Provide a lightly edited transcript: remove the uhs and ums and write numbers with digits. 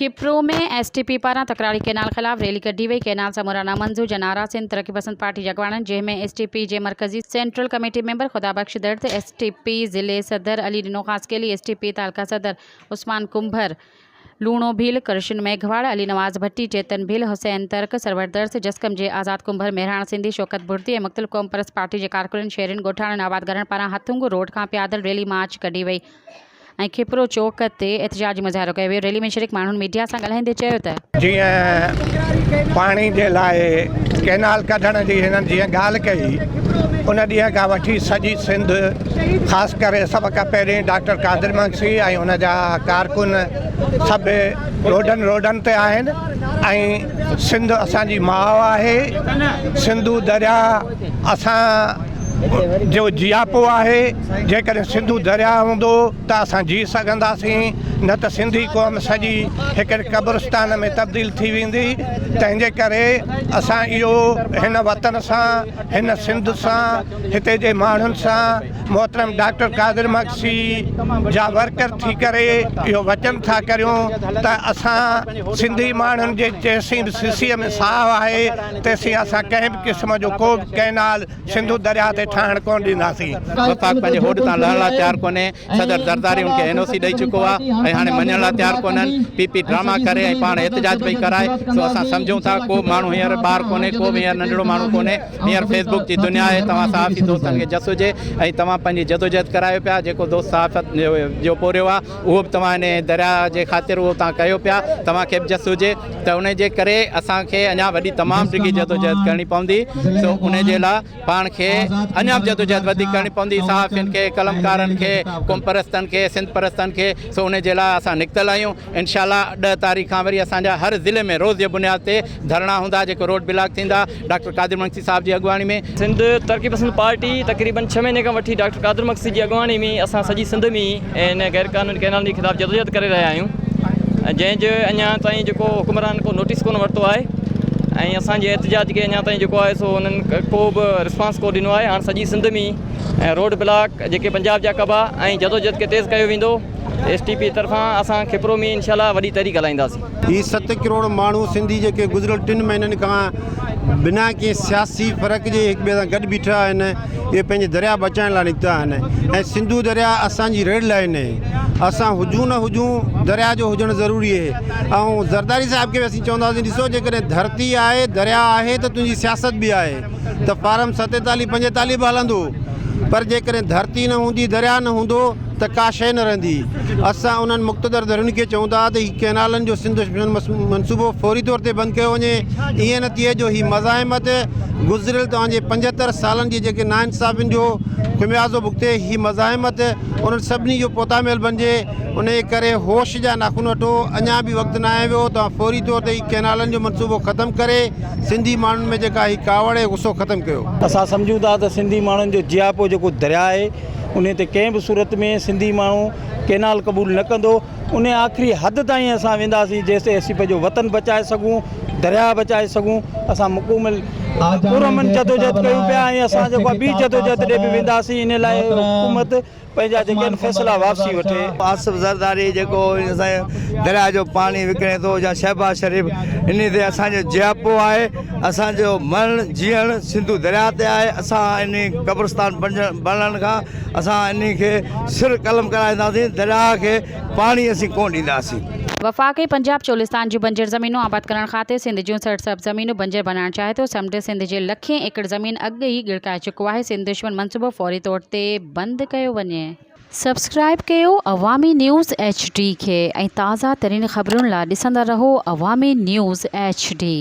Khipro ۾ S T P پاران تڪراري canal خلاف ريلي ڪڍي وئي، ڪئنال سمورا نامنظور جا نعرا سنڌ ترقي پسند پارٽي جي اڳواڻن جنهن ۾ ايس ٽي پي جي مرڪزي سينٽرل ڪميٽي ميمبر خدا بخش درد، ايس ٽي پي ضلعي صدر علي ڏنو خاصخيلي، ايس ٽي پي تعلقه صدر عثمان ڪنڀر، لوڻو ڀيل، ڪرشن ميگهواڙ، علي نواز ڀٽي، چيتن ڀيل، حسين ترڪ، سرور درس، جسقم جي آزاد ڪنڀر، مهراڻ سنڌي، شوڪت ڀرتي ۽ مختلف قومپرست پارٽي جي ڪارڪنن، شهرين، ڳوٺاڻن، آبادگارن پاران هٿونگو روڊ کان پيادل ريلي مارچ ڪڍي وئي. ۽ کپرو چوڪ تي احتجاجي مظاهرو ڪيو ويو، ريلي ۾ شريڪ ماڻهن ميڊيا سان ڳالهائيندي چيو ته. جيئن پاڻي جي لاء ڪئنال ڪڍڻ جي هنن جيئن ڳالهه ڪئي ان ڏينهن کان وٺي سڄي سنڌ خاص ڪري سڀ کان پهرين ڊاڪٽر قادر مگسي ۽ ان جا ڪارڪن سڀ روڊن روڊن تي آهن ۽ سنڌ اسان جي ماء آهي سنڌو درياء اسان جو جياپو آهي، جيڪڏهن سنڌو درياء هوندو ته اسان جي سگهنداسين، نه ته سنڌي قوم سڄي هڪڙي قبرستان ۾ تبديل ٿي ويندي، تنهن جي ڪري اسان اهو هن وطن سان، هن سنڌ سان، هتي جي ماڻهن سان محترم ڊاڪٽر قادر مگسي جا ورڪر ٿي ڪري اهو وچن ٿا ڪريون ته اسان سنڌي ماڻهن جي جيسين به سسيء ۾ ساهه آهي تيسين اسان ڪنهن به قسم جو ڪو به ڪئنال سنڌو درياهه تي ٺاهڻ ڪونه ڏينداسين. وفاق پنهنجي هوڏ تان لهڻ لاء تيار ڪونهي، صدر زرداري ان کي اين او سي ڏئي چڪو آهي ۽ هاڻي مڃڻ لاء تيار ڪونهن، پي پي ڊراما ڪري ۽ پاڻ احتجاج پئي ڪرائي، سو اسان سمجهون ٿا ڪو به ماڻهو هينئر ٻار ڪونهي، ڪو به هينئر ننڍڙو ماڻهو ڪونهي، هينئر فيس بڪ جي دنيا آهي، توهان صحافي دوستن کي جس هجي ۽ توهان پنهنجي جدوجهد ڪرايو پيا، جيڪو دوست صحافت جو پورهيو آهي اهو به توهان ان درياء جي خاطر اهو توهان ڪيو پيا، توهان کي به جس هجي ته ان جي ڪري اسان کي اڃا وڏي تمام ڊگهي جدوجهد ڪرڻي پوندي سو ان جي لاء پاڻ کي اڃا به جدوجهد وڌيڪ ڪرڻي پوندي صحافين کي، قلمڪارن کي، قومپرستن کي، سنڌ پرستن کي سو ان جي لاء اسان نڪتل آهيون. انشاء الله ڏهه تاريخ کان وري اسان جا هر ضلعي ۾ روز جي بنياد تي ڌرڻا هوندا جيڪو روڊ بلاڪ ٿيندا ڊاڪٽر قادر مگسي صاحب جي اڳواڻي ۾. سنڌ ترقي پسند پارٽي تقريبن ڇهه مهيني کان وٺي ڊاڪٽر قادر مگسي جي اڳواڻي ۾ اسان سڄي سنڌ ۾ ان غير قانوني ڪئنالن جي خلاف جدوجهد ڪري رهيا آهيون جنهن جو اڃا تائين جيڪو حڪمران ڪو نوٽيس ڪونه ورتو آهي ۽ اسان جي احتجاج کي اڃا تائين جيڪو آهي سو انهن ڪو به رسپانس ڪو ڏنو آهي هاڻ سڄي سنڌ ۾ روڊ بلاڪ جيڪي پنجاب جا ڪبا ۽ جدوجهد کي تيز ڪيو ويندو ايس ٽي پي طرفان اسان کپرو ۾ انشاء الله وڏي تحريڪ هلائينداسين. هي ست ڪروڙ ماڻهو سنڌي جيڪي گذريل ٽن مهينن کان بنا ڪنهن سياسي فرق جي هڪ ٻئي سان گڏ بيٺا آهن اهي پنهنجي درياء بچائڻ لاء نڪتا آهن ۽ سنڌو درياء اسان جي ريڊ لائين آهي اسان هجون نه هجون درياء جو هجڻ ضروري آهي ۽ زرداري صاحب کي به اسين چونداسين ڏسو جيڪڏهن ڌرتي آهي درياء آهي ته تنهنجي سياست به آهي ته فارم ستيتاليهه پنجيتاليهه به هلندو پر جيڪڏهن ڌرتي نه هوندي درياء نه هوندو ته ڪا شيء نه رهندي. اسان انهن مقتدر ڌرين کي چئون ٿا ته هي ڪئنالن جو سنڌ دشمن منصوبو فوري طور تي بند ڪيو وڃي، ائين نه ٿئي جو هي مزاحمت گذريل توهان جي 75 سالن جي جيڪي ناانصافين جو خميازو ڀڳتي هي مزاحمت انهن سڀني جو پوتاميل بنجي، انهيء ڪري هوش جا ناخن وٺو، اڃا به وقت ناهي ويو، توهان فوري طور تي هي ڪئنالن جو منصوبو ختم ڪري سنڌي ماڻهن ۾ جيڪا هي ڪاوڙ ۽ غصو ختم ڪيو. اسان سمجهون ٿا ته سنڌي ماڻهن جو جياپو جيڪو درياء آهي، انهي تي ڪنهن به صورت ۾ سنڌي ماڻهو ڪينال قبول نه ڪندو انهي آخري حد تائين اسان وينداسين جيستائين اسين پنهنجو وطن بچائي سگهون درياهه بچائي سگهون اسان مڪمل پرامن جدوجهد ڪيون پيا ۽ اسان جيڪو آهي ٻي جدوجهد ڏي به وينداسين انهي لاء حڪومت پنهنجا جيڪي آهن فيصلا واپسي وٺي. آصف زرداري جيڪو اسان جي درياء جو پاڻي وڪڻي ٿو يا شهباز شريف انهي تي اسان جو جياپو آهي اسان جو مرڻ جيئڻ سنڌو درياء تي آهي اسان انهي قبرستان بڻڻ کان اسان انهي کي سر قلم ڪرائينداسين درياء کي پاڻي اسين ڪونه ڏينداسين. وفاق ۽ پنجاب چولستان جون بنجر زمينون آباد ڪرڻ خاطر سنڌ جون سرسبز زمينون بنجر بنائڻ چاهي ٿو، سمنڊ سنڌ جي لکين ايڪڙ زمين اڳ ئي ڳڙڪائي چڪو آهي، سنڌ دشمن منصوبو فوري طور تي بند ڪيو وڃي. سبسڪرائيب ڪيو عوامي نيوز ايڇ ڊي کي ۽ تازه ترين خبرن لا ڏسندا رهو عوامي نيوز ايڇ ڊي.